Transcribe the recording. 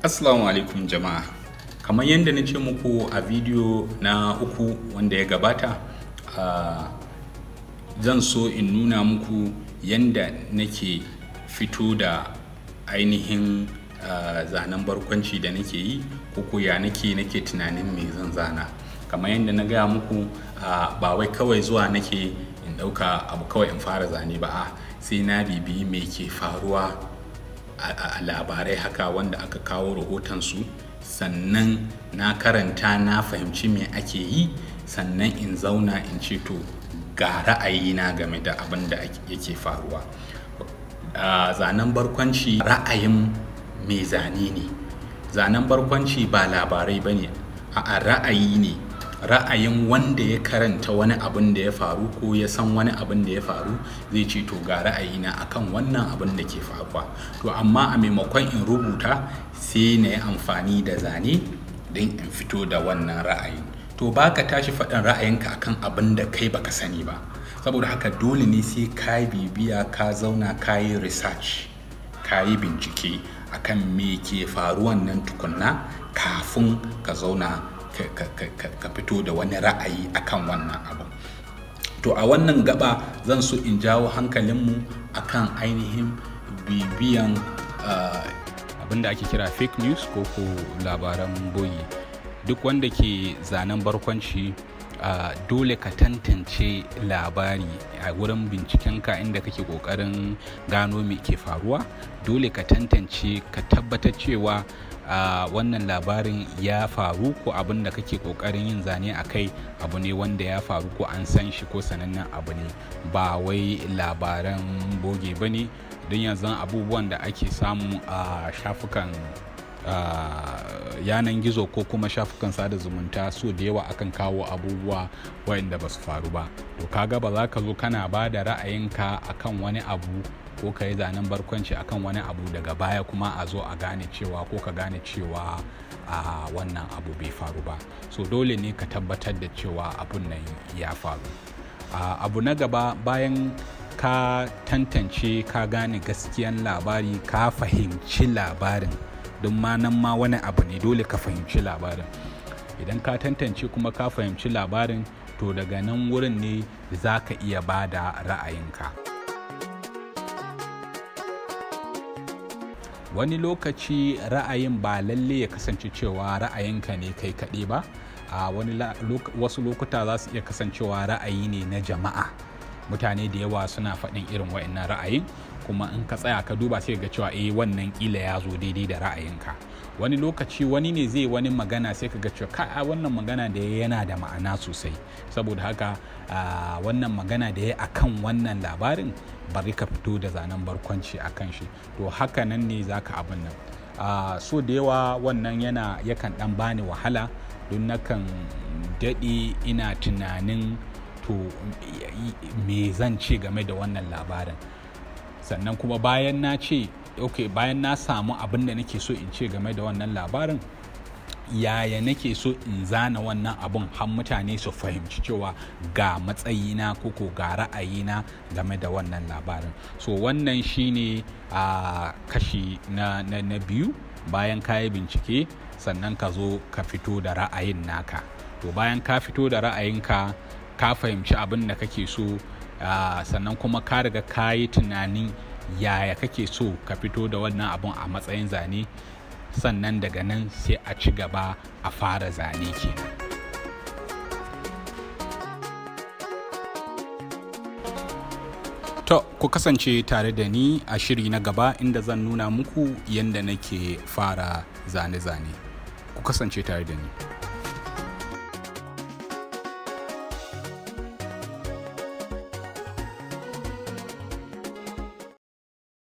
Assalamu alaikum jama'a. Kamar yadda na ce muku a bidiyo na uku wanda ya gabata, zan so in nuna muku yadda nake fito da ainihin zanen barkwanci da nake yi, ko ya nake tunanin me zan zana. Kamar yadda na gaya muku, ba wai kawai zuwa nake in ɗauka abu kawai in fara zane ba, sai na bibiyi me ke faruwa a labarai haka wanda aka kawo rahotonsu, sannan na karanta na fahimci me ake yi, sannan in zauna in ce to ga ra'ayina game da abin da yake faruwa. Zanen barkwanci ra'ayin mai zane ne. Zanen barkwanci ba labarai ba ne, a'a ra'ayi ne. Ra'ayin wanda ya karanta wani abin da ya faru ko ya san wani abin da ya faru zai ce to ga ra'ayina akan wannan abin da ke faruwa. To amma a maimakon in rubuta sai na yi amfani da zane don in fito da wannan ra'ayin. To ba ka tashi faɗin ra'ayinka akan abin da kai baka sani ba. Saboda haka dole ne sai ka bibiya, ka zauna, ka yi research, ka yi bincike akan me ke faruwan nan tukunna kafin ka zauna ka fito da wani ra'ayi akan wannan abu. To a wannan gaba zan so in jawo hankalinmu akan ainihin bibiyan abin da ake kira fake news ko labaran bogi. Duk wanda ke zanen barkwanci, dole ka tantance labari a wurin bincikenka inda kake kokarin gano me ke faruwa. Dole ka tantance, ka tabbatar cewa wannan labarin ya faru ko abin da kake kokarin yin zane a kai abu ne wanda ya faru ko an san shi ko sanannen abu ne, ba wai labaran boge ba ne. Don yanzu abubuwan da ake samu a shafukan yanan gizo ko kuma shafukan sada zumunta, so da yawa akan kawo abubuwa waɗanda ba su faru ba. To kaga ba za ka zo kana ba da ra'ayinka akan wani abu ko ka yi zanen barkwanci akan wani abu daga baya kuma a zo a gane cewa ko ka gane cewa a wannan abu bai faru ba. So dole ne ka tabbatar da cewa abun nan ya faru. Abu na gaba, bayan ka tantance, ka gane gaskiyan labari, ka fahimci labarin, don ma nan ma wani abu ne, dole ka fahimci labarin. Idan ka tantance kuma ka fahimci labarin, to daga nan wurin ne za ka iya ba da ra'ayinka. Wani lokaci ra'ayin ba lalle ya kasance cewa ra'ayinka ne kai kaɗai ba. A wasu lokuta za su iya kasancewa ra'ayi ne na jama'a. Mutane da yawa suna faɗin irin wa'annan ra'ayin, kuma in ka tsaya ka duba sai ga cewa wannan kila ya zo daidai da ra'ayinka. Wani lokaci wani ne zai wani magana sai ka ga cewa kai, wannan magana da ya yana da ma'ana sosai. Saboda haka wannan magana da ya akan wannan labarin bari ka fito da zanen barkwanci akan shi. To haka nan ne zaka abin nan. So da yawa wannan yakan dan bani wahala, don nakan daɗe ina tunanin to me zan ce game da wannan labarin. Sannan kuma bayan na ce okay, bayan na samu abin da nake so in ce game da wannan labarin, yaya nake so in zana wannan abun har mutane su fahimci cewa ga matsayina ko ga ra'ayina game da wannan labarin. So wannan shine a kashi na biyu. Bayan ka yi bincike sannan ka zo ka fito da ra'ayin naka. To bayan ka fito da ra'ayinka, ka fahimci abin da kake so, sannan kuma ka riga ka yi tunanin yaya kake so ka fito da wannan abun a matsayin zane, sannan daga nan sai a ci gaba a fara zane kenan. To ku kasance tare da ni a shiri na gaba inda zan nuna muku yadda nake fara zane-zane. Ku kasance tare da ni.